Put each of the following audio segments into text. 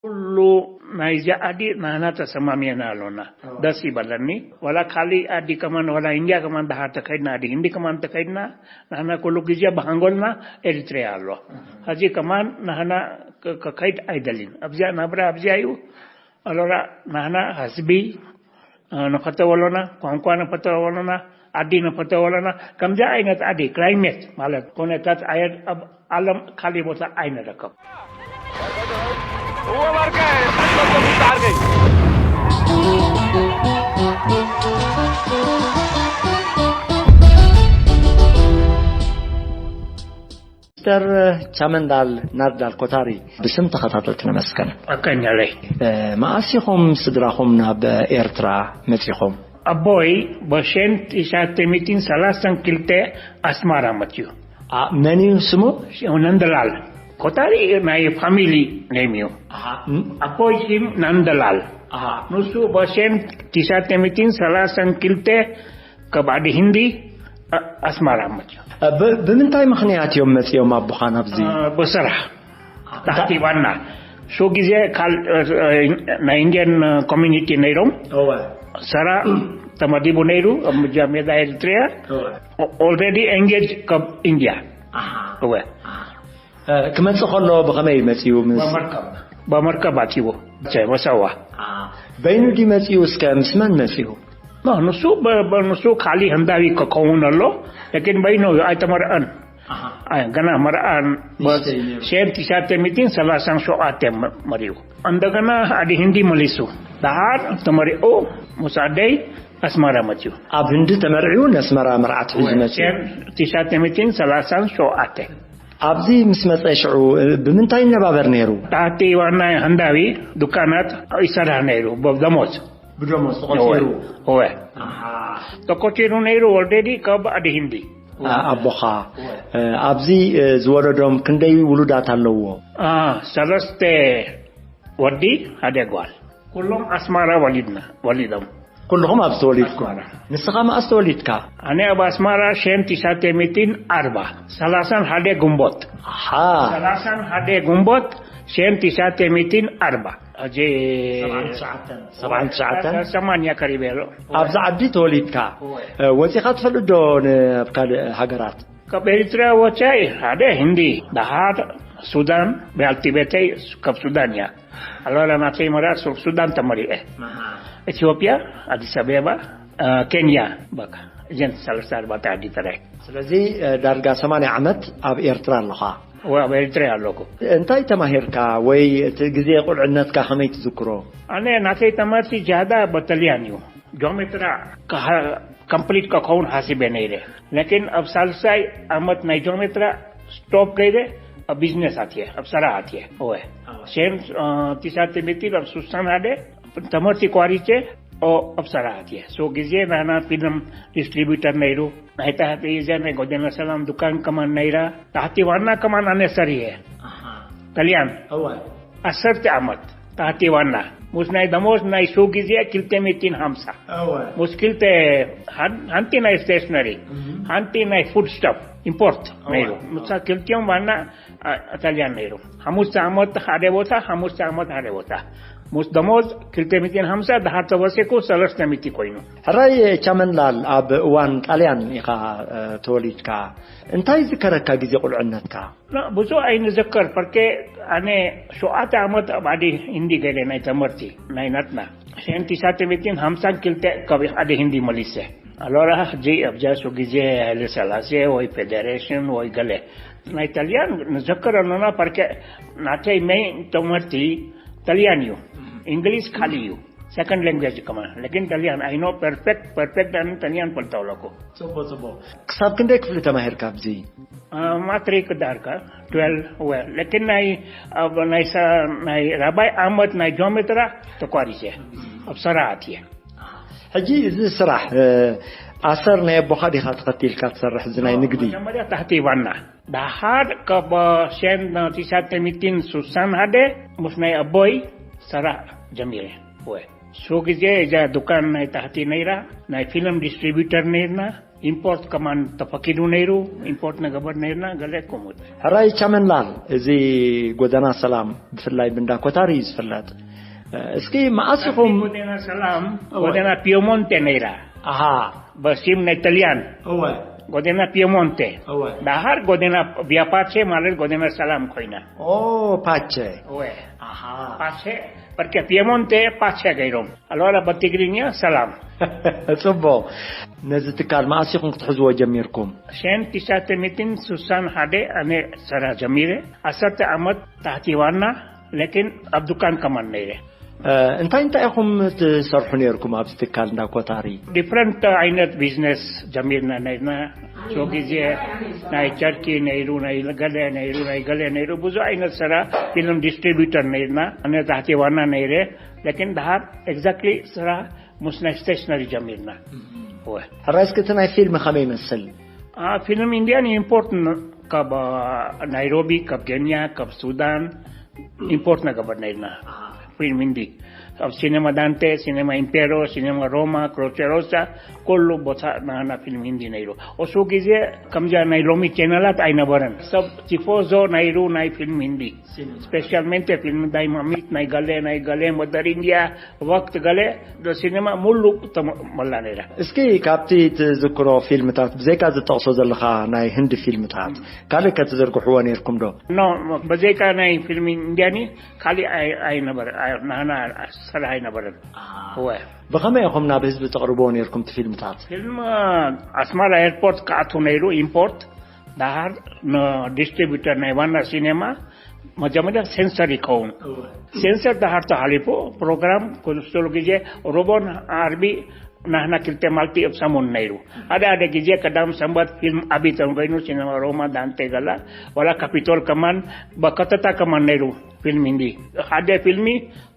ኩሉ ናይዚ ዓዲ ናህና ተሰማሚና ኣሎና። ደስ ይበለኒ። ዋላ ካሊእ ዓዲ ከማን፣ ዋላ ኢንድያ ከማን፣ ደሃር ተኸይድና፣ ዓዲ ህንዲ ከማን ተኸይድና፣ ናህና ኩሉ ግዜ ብሃንጎልና ኤሪትሪያ ኣሎ። ሕዚ ከማን ናህና ከ-፣ ከከይድ ኣይደልን። ኣብዚኣ ናብራ ኣብዚኣ እዩ። ኣሎራ ናህና ህዝቢ፣ እ፣ ንፈተው ኣሎና፣ ቋንቋ ንፈተው ኣሎና፣ ዓዲ ንፈተው ኣሎና። ከምዚ ዓይነት ዓዲ፣ ክላይሜት ማለት ኩነታት ኣየር ኣብ ዓለም ካሊእ ቦታ ኣይንረከብ። ሚስተር ቻመንዳል ናርዳል ኮታሪ፣ ብስም ተኸታተልቲ ነመስገን። ኣቀኛለይ። እ፣ መኣስ ኢኹም ስድራኹም ናብ ኤርትራ መጺኹም? ኣቦይ በሸን ትሽዓተ ሚእትን ሰላሳን ክልተ ኣስመራ መጽዩ። ኣ፣ መን እዩ ስሙ? ነንደላል። ኮታሪ ናይ ፋሚሊ ኔም እዩ። ኣሃ፣ ን- ኣቦይ ስም ነንደላል። ኣሃ። ንሱ በሸን ትሽዓተ ሚእትን ሰላሳን ክልተ ካብ ዓዲ ህንዲ፣ ኣ-፣ ኣስመራ መጽዩ። እ፣ ብ-፣ ብምንታይ ምኽንያት እዮም መጺኦም ኣቦኻ ናብዚ? እ፣ ብስራሕ። ታሕቲ ዋና። ሹ ግዜ ካል-፣ እ፣ እ፣ ናይ ኢንድያን ኮሚኒቲ ነይሮም። እወ። ሰራ ተመዲቡ ነይሩ ኣብ ምጃ ሜዳ ኤሪትሪያ። እወ። ኦ-፣ ኦልሬዲ ኤንጌጅ ካብ ኢንድያ። ኣሃ። እወ። ኣሃ። እ፣ ክመጽእ ከሎ ብኸመይ መጺኡ? ምስ በመርከብ። በመርከብ ኣትይዎ። መሰዋ። ኣ፣ በይኑ ድዩ መጺኡ? እስከ ምስ መን መጺኡ? ማ፣ ንሱ በ-፣ በ-፣ ንሱ ካሊእ ህንዳዊ ክኸውን ኣሎ፣ ለኪን በይኑ ኣይተመርዐን። ኣሃ። ኣይ፣ ገና መርዓ ንእሽተይ ነይሩ። ሸን ትሽዓተ ሚእትን ሰላሳን ሸውዓተ መ-፣ መሪኡ። እንደገና ዓዲ ህንዲ መሊሱ። ደሓር ተመሪዑ ምስ ኣደይ ኣስመራ መጺኡ። ኣብ ህንዲ ተመርዒዩ ነስመራ መርዓት ሒዙ መጺኡ። ሸን ትሽዓተ ሚእትን ሰላሳን ሸውዓተ። ኣብዚ ምስ መጸ ሽዑ ብምንታይ ይነባበር ነይሩ? ታሕቲ ዋና ህንዳዊ ዱካናት ይሰርሕ ነይሩ፣ ብ-፣ ደሞዝ። ብደሞዝ ተቆጺሩ? እወ። ኣሃ። ተቆጺሩ ነይሩ ኦልሬዲ ካብ ዓዲ ህንዲ። ኣ-፣ ኣቦኻ፣ እወ። እ፣ ኣብዚ፣ እ፣ ዝወለዶም ክንደይ ውሉዳት ኣለዎ? ኣ፣ ሰለስተ ወዲ፣ ሓደ ጓል። ኩሎም ኣስመራ ወሊድና፣ ወሊዶም። ኩልኹም ኣብዚ ተወሊድኩም? ኣስመራ። ንስኻ መኣስ ተወሊድካ? ኣነ ኣብ ኣስመራ ሸን ትሽዓተ ሚእትን ኣርባ፣ ሰላሳን ሓደ ግንቦት። ኣሃ። ሰላሳን ሓደ ግንቦት ሸን ትሽዓተ ሚእትን ኣርባ። ሕጂ ሰብዓን ትሽዓተን። ሰብዓን ትሽዓተን? ሰማንያ ቀሪበ ኣሎ። ኣብዚ ዓዲ ተወሊድካ? እወ። እ፣ ወጺኻ ትፈልጥ ዶ ን-፣ ኣብ ካልእ ሃገራት? ካብ ኤሪትራ ወጻኢ ሓደ ህንዲ፣ ደሓር ሱዳን፣ ብያልቲ ቤተይ ካብ ሱዳን እያ። ኣልዋላ ናተይ መርዓ ሱብ ሱዳን ተመሪዐ። ኣሃ። ኢትዮጵያ፣ ኣዲስ ኣበባ፣ እ፣ ኬንያ፣ በቃ እዘን ሰለስተ ኣርባዕተ ዓዲ ጥራይ። ስለዚ፣ እ፣ ዳርጋ ሰማንያ ዓመት ኣብ ኤርትራ ኣለኻ? እወ፣ ኣብ ኤርትራ ኣለኹ። እንታይ ተማሂርካ ወይ እቲ ግዜ ቁልዕነትካ ከመይ ትዝክሮ? ኣነ ናተይ ትምህርቲ ጃዳ በተልያን እዩ። ጆሜትራ ከ-፣ ከምፕሊት ከኸውን ሓሲበ ነይረ። ለኪን ኣብ ሳልሳይ ዓመት ናይ ጆሜትራ ስቶፕ ገይረ ኣብ ቢዝነስ ኣትየ፣ ኣብ ሰራሕ ኣትየ። እወ። ኣዎ። ሸን፣ እ፣ ትሽዓተ ሚእትን ኣብ ሱሳን ሓደ ትምህርቲ ቋሪጨ፣ ኦ፣ ኣብ ሰራሕ ኣትየ። ሶ ግዜ ናና ፊልም ዲስትሪቢዩተር ነይሩ። ናይ ታሕቲ እዛ ናይ ጎደና ሰላም ዱካን ከማን ነይራ። ታሕቲ ዋና ከማን ኣነ ሰሪየ። ኣሃ። ተልያን። እወ። ዓሰርተ ዓመት ታሕቲ ዋና። ምስ ናይ ደሞዝ ናይ ሹ ግዜ ክልተ ሚእትን ሓምሳ። እወ። ምስ ክልተ ሓን-፣ ሓንቲ ናይ ስቴሽነሪ፣ እም። ሓንቲ ናይ ፉድ ስቶፕ ኢምፖርት እወ። ነይሩ። ምስታ ክልቲኦም ዋና፣ ኣ፣ ተልያን ነይሩ። ሓሙሽተ ዓመት ሓደ ቦታ፣ ሓሙሽተ ዓመት ሓደ ቦታ። ምስ ደሞዝ ክልተ ሚእትን ሓምሳ፣ ደሓር ተወሲኹ ሰለስተ ሚእቲ ኮይኑ። ሕራይ ቻመንላል፣ ኣብ እዋን ጣልያን ኢኻ፣ እ፣ ተወሊድካ። እንታይ ዝከረካ ግዜ ቁልዕነትካ? ላ፣ ብዙ ኣይንዘከር፣ ፐርኬ ኣነ ሸውዓተ ዓመት ኣብ ዓዲ ህንዲ ገለ ናይ ተመርቲ ናይ ናትና። ሸን ትሽዓተ ሚእትን ሓምሳን ክልተ ካብ ዓዲ ህንዲ መሊሰ። ኣሎራ ሕጂ ኣብዛ ሱ ግዜ ሃይለ ሰላሴ ወይ ፌደሬሽን ወይ ገለ ናይ ጣልያን ንዘከር ኣሎና፣ ፐርኬ ናተይ ሜይን ተመርቲ ጣልያን እዩ። እንግሊዝ ካሊእ እዩ። ሰከንድ ላንጉጅ ከማን። ለኪን ጣልያን፣ I know perfect፣ perfect ኣነ ጣልያን ፈልጦ ኣለኩ። ጽቡቕ፣ ጽቡቕ። ክሳብ ክንደይ ክፍሊ ተማሂርካ ኣብዚ? አ፣ ማትሪክ ዳርካ፣ ትዌልቭ፣ ወ-፣ ለኪን ናይ፣ ኣብ ናይ ሰ-፣ ናይ ራባይ ዓመት ናይ ጆሜትራ ተቋሪጸ። ኣብ ሰራዓት እየ። ሕጂ እዚ ስራሕ፣ እ፣ ኣሰር ናይ ኣቦኻ ዲኻ ተኸቲልካ ትሰርሕ፣ እዚ ናይ ንግዲ? መጀመርያ ታሕቲ ዋና። ደሓር ካብ ሸን ትሽዓተ ሚእትን ሱሳን ሓደ ምስ ናይ ኣቦይ ሰራሕ ጀሚረ። ወ-፣ ሱ ግዜ እዛ ዱካን ናይ ታሕቲ ነይራ፣ ናይ ፊልም ዲስትሪቢዩተር ነይርና። ኢምፖርት ከማን ተፈቂዱ ነይሩ። ኢምፖርት ንገበር ነይርና፣ ገለ ከምኡ። ሕራይ ቻመንላል፣ እዚ ጎደና ሰላም ብፍላይ ብእንዳ ኮታሪ እዩ ዝፍለጥ። እስኪ መዓስ ኢኹም? ጎደና ሰላም፣ እወ። ጎደና ፒየሞንቴ ነይራ። ኣሃ። በሲም ናይ ኢጣልያን። እወ። ጎደና ፒየሞንቴ። እወ። ዳሃር ጎደና ቪያ ፓቼ ማለት ጎደና ሰላም ኮይና። ኦ፣ ፓቼ። እወ። ኣሃ። ፓቼ፣ በርከ ፒየሞንቴ ፓቼ ገይሮም። ኣሎራ በትግርኛ ሰላም። ጽቡቕ። ነዚ ትካል መዓስ ኢኹም ክትሕዝዎ ጀሚርኩም? ሸን ትሽዓተ ሚእትን ስሳን ሓደ ኣነ ሰራ ጀሚረ። ዓሰርተ ዓመት ታሕቲ ዋና፣ ለኪን ኣብ ዱካን ከማን ነይረ። እ፣ እንታይ እንታይ ኢኹም ትሰርሑ ነይርኩም ኣብዚ ትካል እንዳ ኮታሪ? ዲፍረንት ዓይነት ቢዝነስ ጀሚርና ነይርና። ሶ ግዜ ናይ ጨርቂ ነይሩ፣ ናይ ገለ ነይሩ፣ ናይ ገለ ነይሩ፣ ብዙ ዓይነት ስራ። ፊልም ዲስትሪቢዩተር ነይርና። ኣነ ታሕቲ ዋና ነይረ፣ ለኪን ድሃር ኤግዛክትሊ ስራ ምስ ናይ ስቴሽነሪ ጀሚርና። እወ። ሕራይ እስኪ እቲ ናይ ፊልም ከመይ ይመስል? አ፣ ፊልም ኢንድያን ኢምፖርት ን-፣ ካብ፣ አ፣ ናይሮቢ፣ ካብ ኬንያ፣ ካብ ሱዳን ኢምፖርት ነገበር ነይርና። ፊልም ሂንዲ። ኣብ ሲኔማ ዳንቴ፣ ሲኔማ ኢምፔሮ፣ ሲኔማ ሮማ፣ ክሮቼ ሮሳ፣ ኩሉ ቦታ ናና ፊልም ሂንዲ ነይሩ። እሱ ግዜ ከምዚያ ናይ ሎሚ ቻነላት ኣይነበረን። ሰብ ቲፎዞ ነይሩ ናይ ፊልም ሂንዲ። ስፔሻልmente ፊልም ዳይማሚት፣ ናይ ገለ፣ ናይ ገለ፣ መደር ኢንድያ፣ ወቅት ገለ፣ ዶ ሲኔማ ሙሉ ተመላ ነይራ። እስኪ ካብቲ ትዝክሮ ፊልምታት፣ ብዘይካ ዝጠቕሶ ዘለኻ ናይ ህንዲ ፊልምታት፣ ካልእ ከትዝርግሕዎ ነይርኩም ዶ? ኖ፣ ብዘይካ ናይ ፊልም ኢንድያኒ፣ ካልእ ኣይ-፣ ኣይነበረ፣ ኣይ-፣ ናህና ስራሕ ኣይነበረን። ኣሃ። እወ። ብኸመይ ኢኹም ናብ ህዝቢ ተቕርብዎ ነይርኩም እቲ ፊልምታት? ፊልም ኣስመራ ኤርፖርት ክኣቱ ነይሩ፣ ኢምፖርት፣ ዳሃር ንዲስትሪቢዩተር ናይ ዋና ሲኔማ መጀመርያ ሴንሰር ይከውን። እወ። ሴንሰር ዳሃር ተሓሊፉ፣ ፕሮግራም ኩንስቶል ግዜ ሮቦን ዓርቢ ናህና ክልተ ማልቲ ኣብ ሰሙን ነይሩ። ሓደ ሓደ ግዜ ቀዳም ሰንበት ፊልም ዓቢ ተንኮይኑ፣ ሲኔማ ሮማ፣ ዳንቴ ገላ፣ ዋላ ካፒቶል ከማን፣ በከተታ ከማን ነይሩ ፊልም ሂንዲ። ሓደ ፊልሚ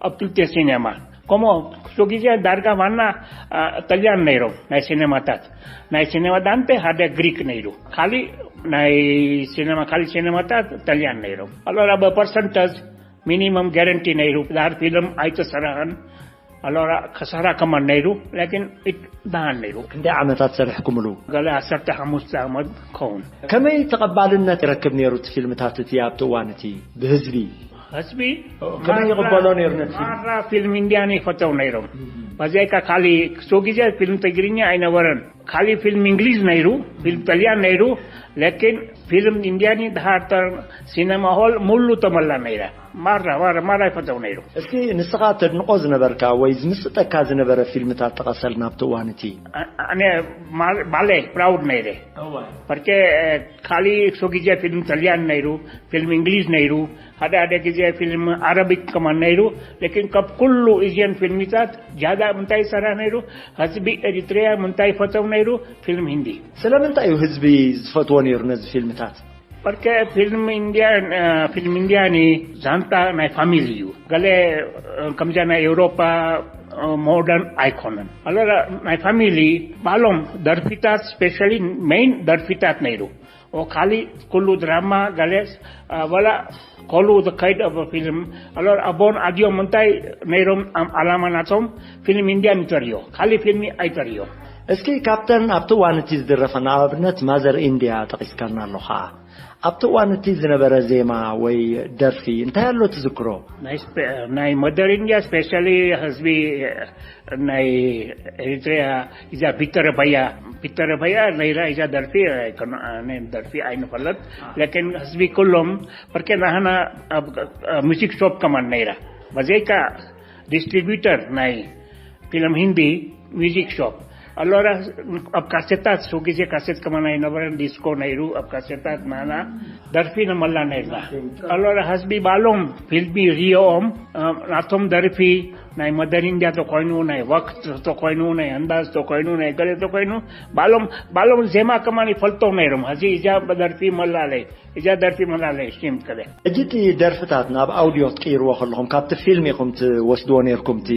ኣብ ክልተ ሲኔማ። ከምኡ፣ ክሱ ግዜ ዳርጋ ዋና፣ አ፣ ጣልያን ነይሮም፣ ናይ ሲኔማታት። ናይ ሲኔማ ዳንቴ ሓደ ግሪክ ነይሩ። ካሊእ ናይ ሲኔማ፣ ካሊእ ሲኔማታት ጣልያን ነይሮም። ኣሎራ፣ ብፐርሰንተጅ ሚኒመም ጋረንቲ ነይሩ። ዳር ፊልም ኣይተሰራሕን። ኣሎራ፣ ከሰራ ከማን ነይሩ፣ ላኪን እት-፣ ደሃን ነይሩ። ክንደይ ዓመታት ሰሪሕኩምሉ? ገለ ዓሰርተ ሓሙሽተ ዓመት ከውን። ከመይ ተቐባልነት ይረክብ ነይሩ እቲ ፊልምታት እቲ ኣብቲ እዋን እቲ ብህዝቢ? ህዝቢ ከመይ ይቕበሎ ነይሩ ነቲ ፊልም? ማራ ፊልም ኢንድያን ይፈተው ነይሮም። እም። በዚያካ ካሊ፣ ክሱ ግዜ ፊልም ትግርኛ ኣይነበረን። ካሊ ፊልም እንግሊዝ ነይሩ፣ ፊልም ጣልያን ነይሩ፣ ላኪን ፊልም ኢንድያኒ ድሃርተር ሲነማ ሆል ሙሉ ተመላ ነይራ። ማራ፣ ማራ፣ ማራ ይፈተው ነይሩ። እስኪ ንስኻ ተድንቆ ዝነበርካ ወይ ዝምስጠካ ዝነበረ ፊልምታት ጥቀሰልና ኣብቲ እዋን እቲ። ኣ-፣ ኣነ ማ-፣ ባለ ፕራውድ ነይረ። እወ። ፐርኬ፣ እ፣ ካሊ ክሱ ግዜ ፊልም ጣልያን ነይሩ፣ ፊልም እንግሊዝ ነይሩ፣ ሓደ ሓደ ግዜ ፊልም ዓረቢክ ከማን ነይሩ። ላኪን ካብ ኩሉ እዚአን ፊልምታት ጃዳ ምንታይ ይሰራ ነይሩ? ህዝቢ ኤሪትሪያ ምንታይ ይፈተው ነይሩ? ፊልም ሂንዲ። ስለምንታይ እዩ ህዝቢ ዝፈትዎ ነይሩ ነዚ ፊልምታት? በርከ ፊልም ኢንድያን፣ እ፣ ፊልም ኢንድያኒ ዛንታ ናይ ፋሚሊ እዩ። ገለ፣ እ፣ ከምዚያ ናይ ኤውሮፓ፣ እ፣ ሞደርን ኣይኮነን። ኣሎራ ናይ ፋሚሊ ባሎም ደርፊታት፣ ስፔሻሊ ሜይን ደርፊታት ነይሩ። ኦ፣ ካሊ ኩሉ ድራማ፣ ገለ፣ እ፣ ወላ ኮሉ ዝካይድ ኣብ ፊልም። ኣሎራ ኣቦን ኣድዮም እንታይ ነይሮም፣ ኣም-፣ ዓላማ ናቶም ፊልም ኢንድያን ይተርዮ፣ ካሊ ፊልሚ ኣይተርዮ። እስኪ ካብተን ኣብቲ እዋን እቲ ዝድረፈ፣ ንኣብነት ማዘር ኢንድያ ጠቒስካና ኣለኻ። ኣብቲ እዋን እቲ ዝነበረ ዜማ ወይ ደርፊ እንታይ ኣሎ ትዝክሮ? ናይ ስፔ-፣ ናይ መደር ኢንድያ ስፔሻሊ ህዝቢ ናይ ኤሪትሪያ እዛ ቢተረባያ፣ ቢተረባያ ነይራ እዛ ደርፊ፣ ኣይኮነ-፣ ኣነ ደርፊ ኣይንፈለጥ። አ። ላኪን ህዝቢ ኩሎም፣ በርከ ናህና ኣብ፣ ኣብ ሙዚክ ሾፕ ከማን ነይራ። በዘይካ ዲስትሪቢዩተር ናይ ፊልም ሂንዲ፣ ሚዚክ ሾፕ። ኣሎራ ኣብ ካሴታት፣ ሱ ግዜ ካሴት ከማን ኣይነበረን፣ ዲስኮ ነይሩ፣ ኣብ ካሴታት ናና ደርፊ ንመላ ነይርና። ኣሎራ ህዝቢ ባሎም ፊልሚ ሪኦም፣ እ፣ ናቶም ደርፊ ናይ መደር ኢንድያ ተኮይኑ፣ ናይ ወቅት ተኮይኑ፣ ናይ ኣንዳዝ ተኮይኑ፣ ናይ ገለ ተኮይኑ፣ ባሎም፣ ባሎም ዜማ ከማን ይፈልጦ ነይሮም። ሀዚ እዚኣ ደርፊ መላለይ እዛ ደርፊ መላለይ ሽም ከደ። ሕጂ እቲ ደርፍታት ናብ ኣውዲዮ ክትቅይርዎ ከለኹም፣ ካብቲ ፊልም ኢኹም ትወስድዎ ነይርኩም? እቲ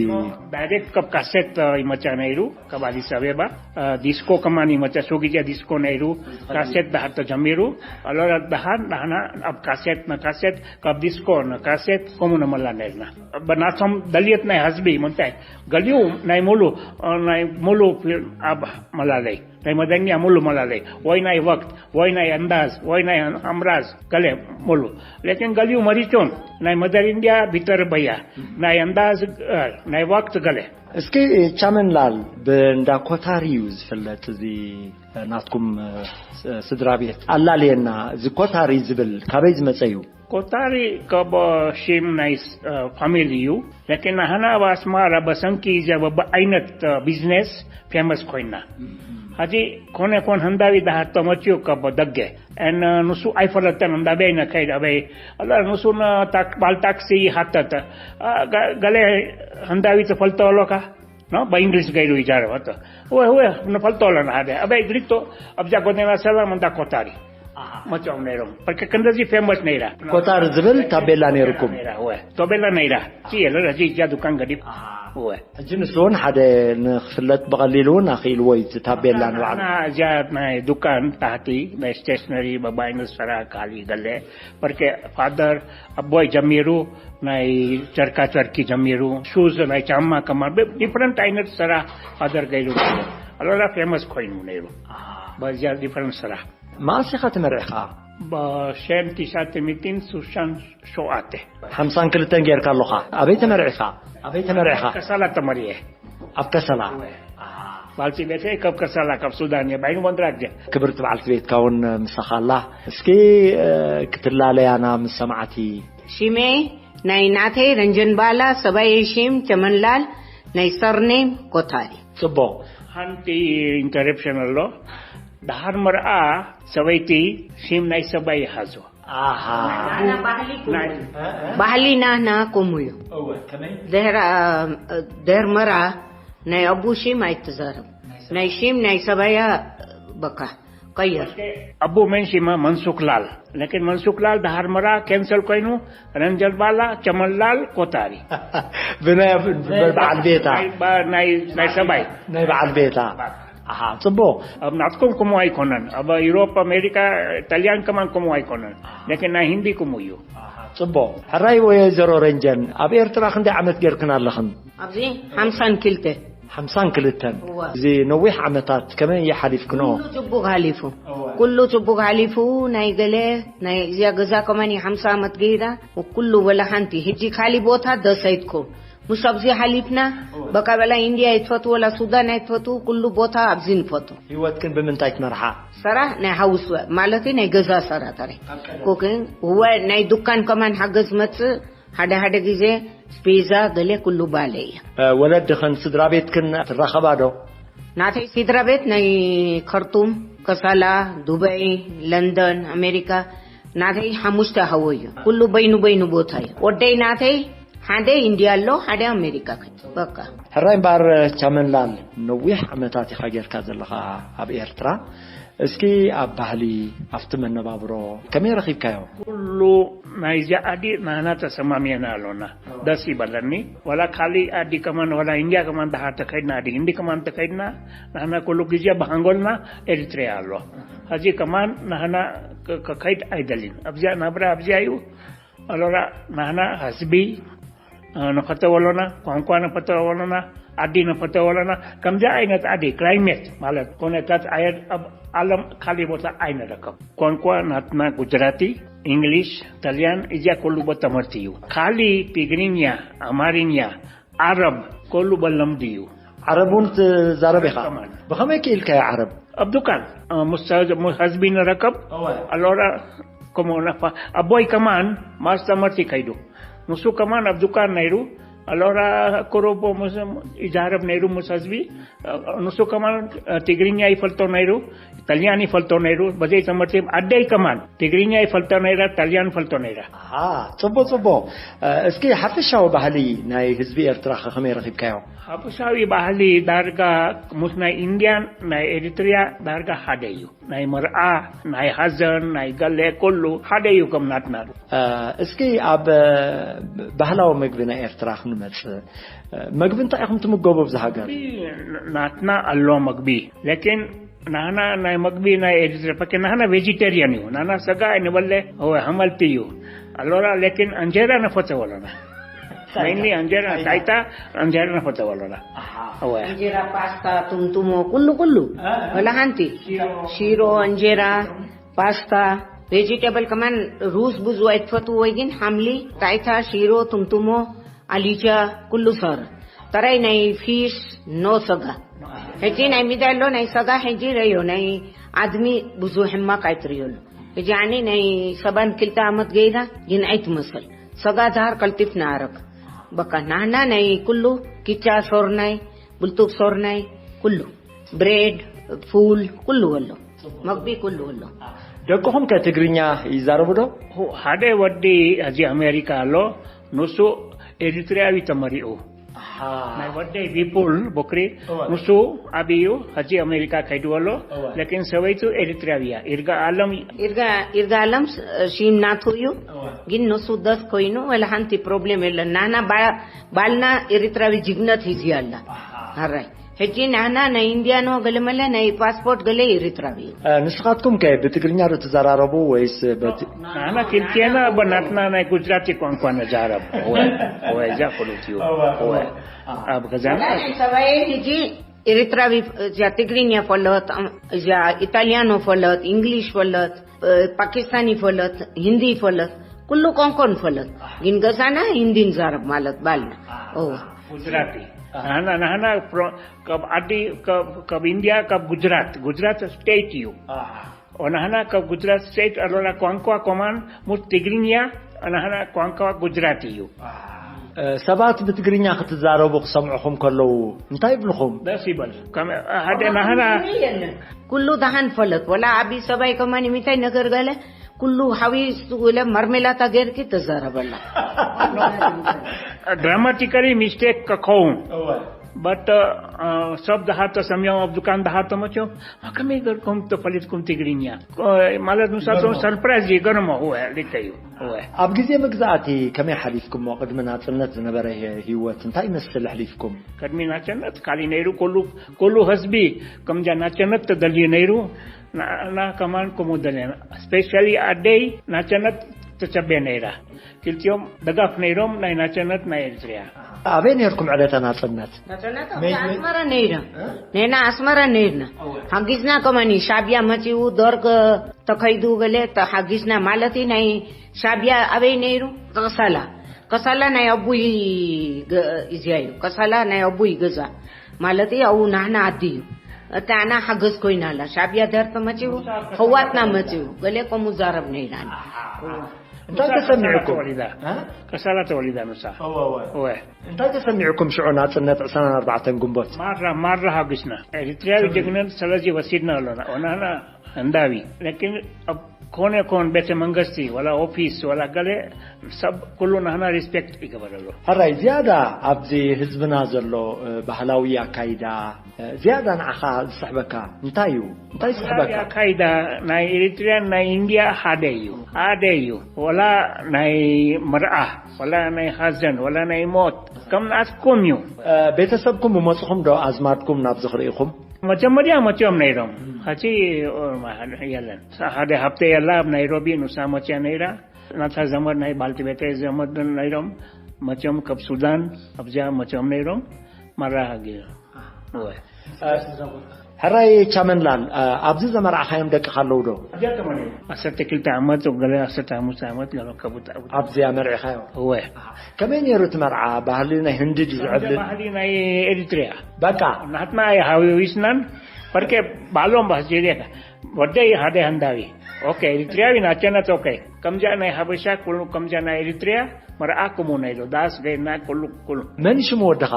ዳይሬክት ካብ ካሴት፣ እ፣ ይመጽእ ነይሩ፣ ካብ ኣዲስ ኣበባ። እ፣ ዲስኮ ከማን ይመጽእ፣ ሱ ግዜ ዲስኮ ነይሩ፣ ካሴት ዳሓር ተጀሚሩ። ኣሎራ ዳሓር ናህና ኣብ ካሴት ንካሴት፣ ካብ ዲስኮ ንካሴት፣ ከምኡ ንመላ ነይርና። ብናቶም ደልየት ናይ ህዝቢ ምንታይ ገሊኡ ናይ ሙሉ ናይ ሙሉ ኣብ መላለይ ናይ መደኛ ሙሉ መላለይ ወይ ናይ ወቅት ወይ ናይ ኣንዳዝ ወይ ናይ ኣምራዝ ገለ ሙሉ ለኪን ገሊኡ መሪቶን ናይ መደር እንዲያ ቢተር በያ ናይ ኣንዳዝ ናይ ወቅት ገለ። እስኪ ቻመንላል ብእንዳ ኮታሪ እዩ ዝፍለጥ። እዚ ናትኩም ስድራ ቤት ኣላልየና። እዚ ኮታሪ ዝብል ካበይ ዝመፀ እዩ? ኮታሪ ካብ ሺም ናይ ፋሚሊ እዩ። ለኪን ኣህና ኣብ ኣስማራ በሰንኪ ዘበባ ዓይነት ቢዝነስ ፌመስ ኮይና። ሀጂ ኮነ ኮን ህንዳዊ ዳሃር ተመችዮ ካብ ደገ እን ንሱ ኣይፈለጠን እንዳበይ ነከይድ ኣበይ ኣላ ንሱ በዓል ታክሲ ይሓተተ። ገለ ህንዳዊ ትፈልጦ ኣሎካ? ኖ በእንግሊዝ ገይሩ ይዛረብ። ኣቶ ወይ ወይ ንፈልጦ ኣለና ሓደ ኣበይ ግሪቶ ኣብዛ ጎደና ሰላም እንዳ ኮታሪ መፅኦም ነይሮም። በቃ ክንደዚ ፌመስ ነይራ። ኮታር ዝብል ታቤላ ነይርኩም? ታቤላ ነይራ። እቲ የለ እዚ እጃ ዱካን ገዲፍ ወ ሕጂ ንሱ እውን ሓደ ንክፍለጥ ብቐሊሉ እውን ኣኽኢልዎ እዩ። እቲ ታቤላ ንባዕሉ እዚኣ ናይ ዱካን ታሕቲ ናይ ስቴሽነሪ በባይነት ሰራ ካሊ ገለ በርኬ ፋደር ኣቦይ ጀሚሩ ናይ ጨርካ ጨርኪ ጀሚሩ ሹዝ ናይ ጫማ ከማን ዲፍረንት ዓይነት ሰራ ፋደር ገይሩ ኣለላ ፌመስ ኮይኑ ነይሩ። በዚያ ዲፍረንት ስራሕ። መኣስ ኢኻ ተመርዕኻ? በሸን ትሽዓተ ሚእትን ሱሳን ሸውዓተ። ሓምሳን ክልተን ጌርካ ኣለኻ። ኣበይ ተመርዕኻ? ኣበይ ተመርዕኻ? ከሳላ ተመርየ። ኣብ ከሰላ? ባልቲ ቤተይ ካብ ከሳላ ካብ ሱዳን እየ ባይኑ ኮንትራክት እየ። ክብርቲ በዓልቲ ቤትካ እውን ምሳኻ ኣላ። እስኪ ክትላለያና ምስ ሰማዕቲ። ሽሜ ናይ ናተይ ረንጀን ባላ ሰባየ ሽም ቸመንላል ናይ ሰርኔም ኮታሪ። ጽቡቕ። ሓንቲ ኢንተረፕሽን ኣሎ። ደሓር መርኣ ሰበይቲ ሽም ናይ ሰባይ ይሓዞ። ኣሃ። ባህሊ ናህና ከምኡ እዩ። ደህር መራ ናይ ኣቡ ሽም ኣይትዛረብ። ናይ ሽም ናይ ሰባያ በቃ ቀየር። ኣቡ መን ሽማ መንሱክላል ለኪን መንሱክላል ደሃር መራ ኬንሰል ኮይኑ ረንጀል ባላ ቸመላል ኮታሪ ብናይ በዓል ቤታ ናይ ሰባይ ናይ በዓል ቤታ። ኣሃ ጽቡቕ። ኣብ ናትኩም ከምኡ ኣይኮነን። ኣብ ዩሮፕ ኣሜሪካ ጣልያን ከማን ከምኡ ኣይኮነን። ለኪን ናይ ሂንዲ ከምኡ እዩ። ጽቡቕ። ሕራይ ወይዘሮ ረንጀን ኣብ ኤርትራ ክንደይ ዓመት ጌርክን ኣለኽን? ኣብዚ ሓምሳን ክልተ። ሓምሳን ክልተን። እዚ ነዊሕ ዓመታት ከመይ ይሓሊፍክኖ? ኩሉ ጽቡቕ ሓሊፉ። ኩሉ ጽቡቕ ሓሊፉ። ናይ ገለ ናይ እዚያ ገዛ ከማን ሓምሳ ዓመት ገይራ። ኩሉ ወላ ሓንቲ ሕጂ ካሊ ቦታ ደሰይትኩም ምስ ኣብዚ ሓሊፍና በቃ በላ ኢንድያ ይትፈቱ ወላ ሱዳን ኣይትፈቱ ኩሉ ቦታ ኣብዚ ንፈቱ። ህይወትክን ብምንታይ ትመርሓ? ሰራሕ ናይ ሓውስ ማለት ናይ ገዛ ሰራተሪ ኩክን እወ ናይ ዱካን ከማን ሓገዝ መጽእ ሓደ ሓደ ግዜ ስፔዛ ገለ ኩሉ ባለ እየ። ወለድኽን ስድራ ቤትክን ትራኸባ ዶ? ናተይ ስድራ ቤት ናይ ከርቱም፣ ከሳላ፣ ዱበይ፣ ለንደን፣ ኣሜሪካ ናተይ ሓሙሽተ ሃወ እዩ። ኩሉ በይኑ በይኑ ቦታ እዩ። ወደይ ናተይ ሓደ ኢንድያ ኣሎ፣ ሓደ ኣሜሪካ ከ በቃ። ሕራይ እምበኣር ቻመንላል ነዊሕ ዓመታት ኢኻ ጌርካ ዘለኻ ኣብ ኤርትራ። እስኪ ኣብ ባህሊ ኣብቲ መነባብሮ ከመይ ረኺብካዮ? ኩሉ ናይዚ ዓዲ ናህና ተሰማሚዕና ኣሎና። ደስ ይበለኒ። ዋላ ካሊእ ዓዲ ከማን ዋላ ኢንድያ ከማን ደሓር ተኸይድና ዓዲ ህንዲ ከማን ተኸይድና ናህና ኩሉ ግዜ ብሃንጎልና ኤሪትሪያ ኣሎ። ሕዚ ከማን ናህና ከ- ከከይድ ኣይደልን። ኣብዚኣ ናብራ ኣብዚኣ እዩ። ኣሎራ ናህና ህዝቢ ንፈተወ ኣሎና፣ ቋንቋ ንፈተወ ኣሎና፣ ዓዲ ንፈተወ ኣሎና። ከምዚ ዓይነት ዓዲ ክላይሜት ማለት ኩነታት ኣየር ኣብ ዓለም ካሊእ ቦታ ኣይንረከብ። ቋንቋ ናትና ጉጅራቲ፣ እንግሊሽ፣ ጣልያን እዚኣ ኩሉ ቦታ ትምህርቲ እዩ። ካሊእ ትግርኛ፣ ኣማርኛ፣ ዓረብ ኩሉ በለምዲ እዩ። ዓረብ እውን ትዛረብ ኢኻ። ብኸመይ ክኢልካዮ ዓረብ? ኣብ ዱካን ምስ ህዝቢ ንረከብ ኣሎራ ከምኡ ኣቦይ ከማን ማስተመርቲ ከይዱ ንሱ ከማን ኣብ ዱካን ነይሩ ኣሎራ ክረቦ ይዛረብ ነይሩ ምስ ህዝቢ ንሱ ከማን ትግርኛ ይፈልጦ ነይሩ። ጣልያን ይፈልጦ ነይሩ በዘይ ትምህርቲ ኣደይ ከማን ትግርኛ ይፈልጦ ነይራ ጣልያን ይፈልጦ ነይራ። ጽቡቅ ጽቡቅ። እስኪ ሓፈሻዊ ባህሊ ናይ ህዝቢ ኤርትራ ከ ከመይ ረኺብካዮ? ሓፈሻዊ ባህሊ ዳርጋ ምስ ናይ ኢንድያን ናይ ኤሪትሪያ ዳርጋ ሓደ እዩ። ናይ መርዓ ናይ ሃዘን ናይ ገለ ኩሉ ሓደ እዩ ከም ናትና። እስኪ ኣብ ባህላዊ ምግቢ ናይ ኤርትራ ክንመጽእ፣ ምግቢ እንታይ ኢኹም ትምገቡ ኣብዚ ሃገር? ናትና ኣሎ ምግቢ ለኪን ናህና ናይ መግቢ ናይ ኤሪትሪያ ፈኪ ናህና ቬጂቴሪያን እዩ ናህና ሰጋ ኣይንበለ። እወ ሃመልቲ እዩ። ኣሎራ ለኪን እንጀራ ነፈተው ኣሎና። Mainly እንጀራ፣ ሳይታ፣ እንጀራ ንፈተው ኣሎና። እወ። እንጀራ፣ ፓስታ፣ ቱምቱሞ፣ ኩሉ ኩሉ። ወላ ሓንቲ ሽሮ፣ እንጀራ፣ ፓስታ፣ ቬጂቴብል ከማን። ሩዝ ብዙ ኣይትፈትዎ ወይ ግን ሓምሊ፣ ጣይታ፣ ሽሮ፣ ቱምቱሞ፣ ኣሊጃ፣ ኩሉ ሰር። ተራይ ናይ ፊሽ፣ ኖ ሰጋ። ሕጂ ናይ ሚዳ ኣሎ ናይ ሰጋ ሕጂ ረዮ ናይ ኣድሚ ብዙ ሕማቅ ኣይትርእዮሉ። ሕጂ ኣነ ናይ ሰባን ክልተ ዓመት ገይዳ ግን ኣይትመስል። ሰጋ ዛሃር ቀልጢፍ ንኣረግ። በቃ ናህና ናይ ኩሉ ኪቻ ሶርናይ፣ ብልጡብ ሶርናይ፣ ኩሉ ብሬድ፣ ፉል፣ ኩሉ ኣሎ። መግቢ ኩሉ ኣሎ። ደቅኹም ከ ትግርኛ ይዛረቡ ዶ? ሓደ ወዲ እዚ ኣሜሪካ ኣሎ፣ ንሱ ኤሪትሪያዊ ተመሪኡ። ናይ ወደይ ቢፑል ቦክሪ፣ ንሱ ኣብዩ ሕጂ ኣሜሪካ ከይድዎ ኣሎ። ለኪን ሰበይቱ ኤሪትሪያዊ እያ። ይርጋ ኣለም ይርጋ ይርጋ ኣለም ሽም ናቱ እዩ። ግን ንሱ ደስ ኮይኑ ወላ ሓንቲ ፕሮብሌም የለን። ናና ባልና ኤሪትራዊ ጅግነት ሂዚ ኣላ። ኣራይ ሕጂ ናና ናይ ኢንዲያኖ ገለመለ ናይ ፓስፖርት ገለ ኤሪትራዊ እዩ። ንስኻትኩም ከ ብትግርኛ ዶ ትዘራረቡ ወይስ በቲ? ንሕና ክልቴና በናትና ናይ ጉጅራቲ ቋንቋ ነዛረብ። እወ፣ እወ፣ እዛ ፍሉጥ እዩ። እወ፣ እወ። ኣብ ገዛና ሰባየ ሕጂ ኤሪትራዊ እዚኣ ትግርኛ ፈለጥ፣ እዚኣ ኢጣልያኖ ፈለጥ፣ እንግሊሽ ፈለጥ፣ ፓኪስታኒ ፈለጥ፣ ሂንዲ ፈለጥ፣ ኩሉ ቋንቋ ንፈለጥ። ግን ገዛና ሂንዲ ንዛረብ ማለት ባልና። እወ። ጉጅራቲ። ንሕና ንሕና ካብ ዓዲ ካብ ኢንዲያ ካብ ጉጅራት ጉጅራት ስቴት እዩ። ኦናህና ካብ ጉጅራት ስቴት ኣሎና ቋንቋ ኮማን ሙት ትግርኛ። ኣናህና ቋንቋ ጉጅራት እዩ። ሰባት ብትግርኛ ክትዛረቡ ክሰምዑኹም ከለዉ እንታይ ይብልኹም? ደስ ይበል። ሓደ ናህና ኩሉ ደሃን ፈለጥ ወላ ዓቢ ሰባይ ከማን የሚታይ ነገር ገለ ኩሉ ሓዊሱ ኢለ ማርሜላታ ገይርኪ ተዛረበላ። ግራማቲካሊ ሚስቴክ ከኸውን በት ሰብ ድሃር ተሰሚዖም ኣብ ዱካን ድሃር ተመቸው። ከመይ ገርኩም ተፈሊጥኩም ትግርኛ ማለት ንሳቶም ሰርፕራይዝ ይገርሞ። እወ ልክ እዩ። እወ ኣብ ግዜ መግዛእቲ ከመይ ሓሊፍኩሞ? ቅድሚ ናጽነት ዝነበረ ህይወት እንታይ ይመስል ኣሕሊፍኩም? ቅድሚ ናጽነት ካሊ ነይሩ። ኩሉ ኩሉ ህዝቢ ከምጃ ናጽነት ተደልዩ ነይሩ። ንዓና ከማን ከምኡ ደለና። ስፔሻሊ ኣደይ ናቸነት ትጸበ ነይራ። ክልቲኦም ደጋፍ ነይሮም ናይ ናቸነት ናይ ኤርትርያ። ኣበይ ነርኩም ዕለተ ናጽነት? ናቸነት ኣብቲ ኣስመራ ነይራ። ነና ኣስመራ ነይርና። ሓጊዝና ከማኒ ሻዕብያ መጺኡ ደርግ ተኸይዱ ገለ ሓጊዝና ማለት ናይ ሻዕብያ ኣበይ ነይሩ? ተቕሳላ ከሳላ ናይ ኣቡይ እዚያ እዩ። ከሳላ ናይ ኣቡይ ገዛ ማለት ኣብኡ ናህና ዓዲ እዩ። እታ ኣና ሓገዝ ኮይና ኣላ። ሻዕብያ ደርተ መጺኡ፣ ህዋትና መጺኡ። ገለ ከምኡ ዛረብ ነይራን። እንታይ ተሰሚዕኩም? ተወሊዳ። እ? ከሳላ ተወሊዳ ንሳ። እወ፣ እወ። እወ። እንታይ ተሰሚዕኩም ሽዑ ናጽነት ዕስራን ኣርባዕተን ግንቦት? ማራ ማራ ሃጉስና። ኤርትራዊ ጀግነት ስለዚ ወሲድና ኣሎና። ኦናና እንዳቢ ለኪን ኣብ ኮነ ኮን ቤተ መንግስቲ ወላ ኦፊስ ወላ ገለ ሰብ ኩሉ ናህና ሪስፔክት ይገበረሉ። ሕራይ ዝያዳ ኣብዚ ህዝብና ዘሎ እ፣ ባህላዊ ኣካይዳ እ፣ ዝያዳ ንዓኻ ዝስሕበካ እንታይ እዩ? እንታይ ዝስሕበካ? ኣካይዳ ናይ ኤሪትሪያን ናይ ኢንዲያ ሓደ እዩ። ሓደ እዩ። ወላ ናይ መርዓ ወላ ናይ ሃዘን ወላ ናይ ሞት ከም ናትኩም እዩ። እ፣ ቤተሰብኩም ብመፅኹም ዶ ኣዝማድኩም ናብዚ ክርኢኹም? መጀመርያ መፅኦም ነይሮም። ሕጂ የለን። ሓደ ሃብተ የላ ኣብ ናይሮቢ ንሳ መፅያ ነይራ። ናታ ዘመድ ናይ ባልቲ ቤተ ዘመድ ነይሮም። መፅኦም ካብ ሱዳን ኣብዚኣ መፅኦም ነይሮም። መራሃ ገይሮም። እወ። ሕራይ ቻመንላል፣ እ፣ ኣብዚ ዘመርዓኻዮም ደቅኻ ኣለዉ ዶ? ኣብዚኣ ተመርዒ። ዓሰርተ ክልተ ዓመት ገለ ዓሰርተ ሓሙሽተ ዓመት ገለ ከቡት ኣብዚኣ መርዒኻዮ? እወ። ከመይ ነይሩ እቲ መርዓ? ባህሊ ናይ ህንዲ ድዩ ዝዕብል? ባህሊ ናይ ኤሪትሪያ። በቃ። ናትና ኣይሃዊዊስናን። ፈርቄ ባሎም ባህስጀዴካ ወደይ ሓደ ሃንዳዊ። ኦኬ፣ ኤሪትሪያዊ ናቸነት። ኦኬ፣ ከምዚኣ ናይ ሃበሻ ኩሉ ከምዚኣ ናይ ኤሪትሪያ መርዓ ኩሙ ናይ ዶ ዳስ ገይና ኩሉ ኩሉ። መን ሽሙ ወድኻ?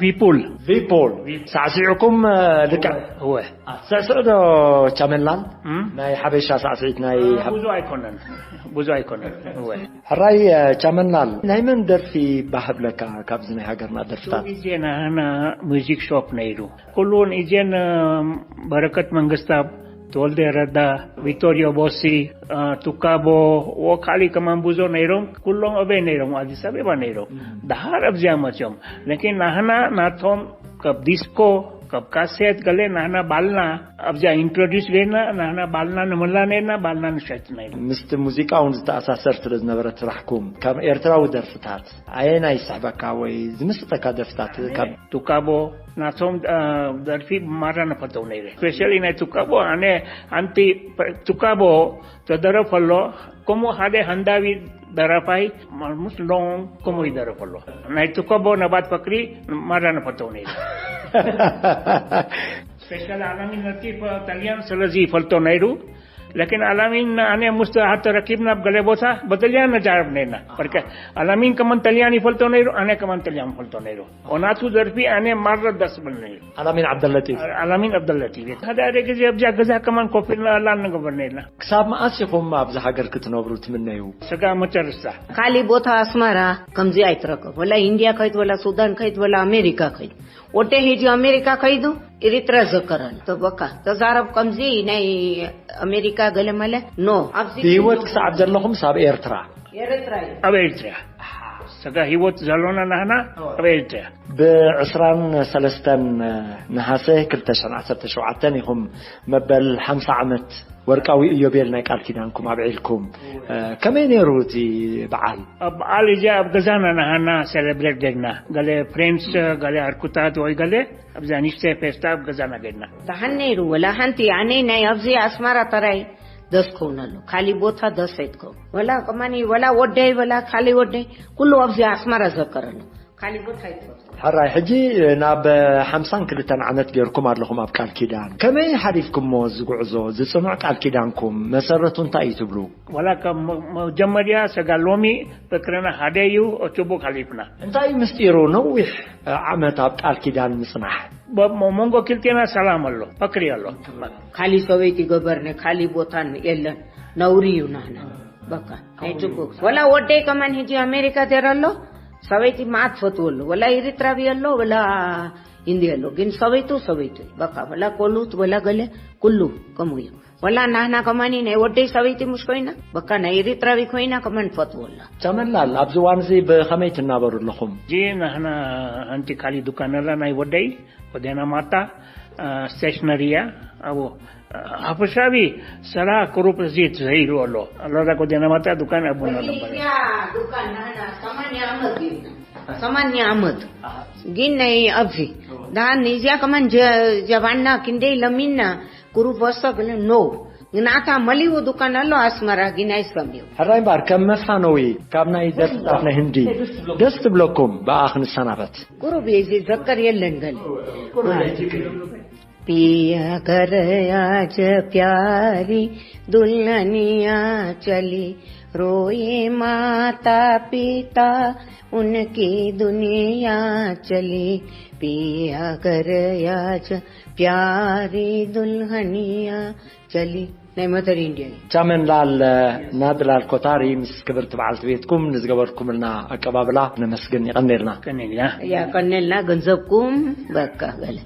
ቪፑል። ቪፖል። ሳዕሲዕኩም እ፣ ልክዕ። እወ። ስዕስዕ ዶ ቻመላል? እም? ናይ ሓበሻ ሳዕስዒት ናይ ሃብ- ብዙ ኣይኮነን። ብዙ ኣይኮነን። እወ። ሕራይ እ፣ ቻመላል ናይ መን ደርፊ ባህብለካ ካብዚ ናይ ሃገርና ደርፍታት? ኢዜና ና ሙዚክ ሾፕ ነይሩ። ኩሉን ኢዜን እ፣ በረከት መንግስታብ፣ ተወልደ ረዳ፣ ቪክቶሪዮ ቦሲ፣ እ፣ ቱካቦ፣ ወካሊ ከማን ብዙ ነይሮም። ኩሎም ኣበይ ነይሮም? ኣዲስ ኣበባ ነይሮም። ደሃር ኣብዚኣ መፅኦም። ለኪን ናህና ናቶም ካብ ዲስኮ ካብ ካሴት ገለ ናህና ባልና ኣብዚኣ ኢንትሮዲስ ገይርና፣ ናህና ባልና ንመላ ነርና፣ ባልና ንሸጥ ነርና። ምስቲ ሙዚቃ እውን ዝተኣሳሰር ስለ ዝነበረ ስራሕኩም፣ ካብ ኤርትራዊ ደርፍታት ኣየናይ ይስሕበካ ወይ ዝምስጠካ ደርፍታት? ካብ ቱካቦ ናቶም፣ እ፣ ደርፊ ብማራ ንፈተው ነይረ። ስፔሻሊ ናይ ቱካቦ፣ ኣነ ኣንቲ ቱካቦ ተደረፈሎ፣ ከምኡ ሓደ ሃንዳዊ ደራፋይ ማርሙስ ሎን ከምኡ ይደረፈሎ። ናይ ቱካቦ ነባት ፈቅሪ ማራ ንፈተው ነይረ። ስፔሻል ኣላሚን ነቲ ጣልያን ስለዚ ይፈልጦ ነይሩ። ለኪን ኣላሚን ኣነ ምስ ተረኪብና ኣብ ገለ ቦታ በጣልያን ነጃረብ ነይርና። በርከ ኣላሚን ከማን ጣልያን ይፈልጦ ነይሩ፣ ኣነ ከማን ጣልያን ይፈልጦ ነይሩ። ኦናቱ ደርፊ ኣነ ማረ ደስ ብል ነይሩ። ኣላሚን ዓብደለጢፍ። ኣላሚን ዓብደለጢፍ። ሓደ ሓደ ግዜ ኣብዚኣ ገዛ ከማን ኮፍ ኢልና ኣላ ንገብር ነይርና። ክሳብ መኣስ ኢኹም ኣብዚ ሃገር ክትነብሩ ትምነዩ? ስጋ መጨረስታ። ካሊ ቦታ ኣስመራ ከምዚ ኣይትረከብ። ወላ ኢንድያ ከይድ፣ ወላ ሱዳን ከይድ፣ ወላ ኣሜሪካ ከይድ። ወደ ሄጂ ኣሜሪካ ከይዱ ኤሪትራ ዘከረን። ተበካ ተዛረብ ከምዚ ናይ ኣሜሪካ ገለ መለ ኖ። ኣብዚ ብህይወት ክሳብ ዘለኹም ሳብ ኤርትራ? ኤርትራ እዩ። ኣብ ኤርትራ። ስጋ ህይወት ዘሎና ናህና ኣብ ኤርትራ። ብ23 ነሃሰ ክልተ ሽሕን ዓሰርተ ሸውዓተን ኢኹም መበል ሓምሳ ዓመት ወርቃዊ ኢዮቤል ናይ ቃል ኪዳንኩም ኣብዒልኩም። እ፣ ከመይ ነይሩ እቲ በዓል? ኣብ በዓል እዚ ኣብ ገዛና ናሃና ሴሌብሬት ጌርና። ገለ ፍሬንድስ፣ ገለ ኣርኩታት ወይ ገለ ኣብዛ ንሽተ ፌስታ ኣብ ገዛና ጌርና። ደሓን ነይሩ፣ ወላ ሓንቲ፣ ኣነ ናይ ኣብዚ ኣስመራ ጥራይ ደስ ክውን ኣሎ። ካሊ ቦታ ደስ ኣይትከውን። ወላ ከማኒ፣ ወላ ወደይ፣ ወላ ካሊ ወደይ፣ ኩሉ ኣብዚ ኣስመራ ዘከረ ኣሎ። ካሊ ቦታ ኣይትከውን። ሕራይ፣ ሕጂ ናብ ሓምሳን ክልተን ዓመት ጌርኩም ኣለኹም ኣብ ቃል ኪዳን። ከመይ ሓሊፍኩሞ እዚ ጉዕዞ፣ ዝጽኑዕ ቃል ኪዳንኩም፣ መሰረቱ እንታይ እዩ ትብሉ? ወላ ካብ መ-፣ መጀመርያ ሰጋ ሎሚ ፍቅርና ሓደ እዩ፣ ጽቡቅ ሓሊፍና። እንታይ እዩ ምስጢሩ ነዊሕ ዓመት ኣብ ቃል ኪዳን ምጽናሕ? በ-፣ መ-፣ መንጎ ክልቴና ሰላም ኣሎ፣ ፍቅሪ ኣሎ። ካሊ ሰበይቲ ገበርነ፣ ካሊ ቦታን የለን፣ ነውሪ እዩ ናህና። በቃ፣ ናይ ጽቡቅ። ወላ ወደይ ከማን ሕጂ ኣሜሪካ ደር ኣሎ፣ ሰበይቲ መዓት ፈትዎ ኣሎ። ወላ ኤሪትራዊ ኣሎ፣ ወላ ኢንዲ ኣሎ። ግን ሰበይቱ ሰበይቱ እዩ። በቃ፣ ወላ ኮሉት፣ ወላ ገለ፣ ኩሉ ከምኡ እዩ። ወላ ናህና ከማኒ ናይ ወደይ ሰበይቲ ሙሽ ኮይና፣ በቃ ናይ ኤሪትራዊ ኮይና ከማን ፈትዎ ኣላ። ቻመንላል፣ ኣብዚ እዋን እዚ ብኸመይ ትናበሩ ኣለኹም? ጂ ናህና ሓንቲ ካሊ ዱካን ኣላ ናይ ወደይ፣ ወደና ማታ፣ አ፣ ስቴሽነሪ እያ። ኣብኡ፣ አ፣ ሓፈሻዊ ስራሕ ቅሩብ እዚ ተዘይሩ ኣሎ። ኣሎዳ ወደና ማታ ዱካን ኣቡና ነበር። ያ ዱካን ናህና ሰማንያ ዓመት እዩ። ሰማንያ ዓመት። ኣሃ። ግን ናይ ኣብዚ፣ ዳን እዚኣ ከማን ጀ-፣ ጀባና ክንደይ ለሚና፣ ቅሩብ ወሰ ግን ኖ። ግናታ መሊኡ ዱካን ኣሎ ኣስመራ፣ ግን ኣይሰምዩ። ሕራይ እምበኣር፣ ከም መፋነዊ፣ ካብ ናይ ደርፍታት ናይ ህንዲ፣ ደስ ትብለኩም፣ ብኣ ክንሰናበት። ቅሩብ እዩ፣ እዚ ዘከር የለን ገለ። पिया घर आज प्यारी दुल्हनिया चली, रोए माता पिता उनकी दुनिया चली। पिया घर आज प्यारी दुल्हनिया चली, ናይ መተር ኢንድያ እዩ። ቻመንላል ናድላል ኮታሪ ምስ ክብርቲ በዓልቲ ቤትኩም ንዝገበርኩምልና ኣቀባብላ ነመስግን። ይቐኔልና። ቀኔልና። ያ ቀኔልና፣ ገንዘብኩም በቃ በለ።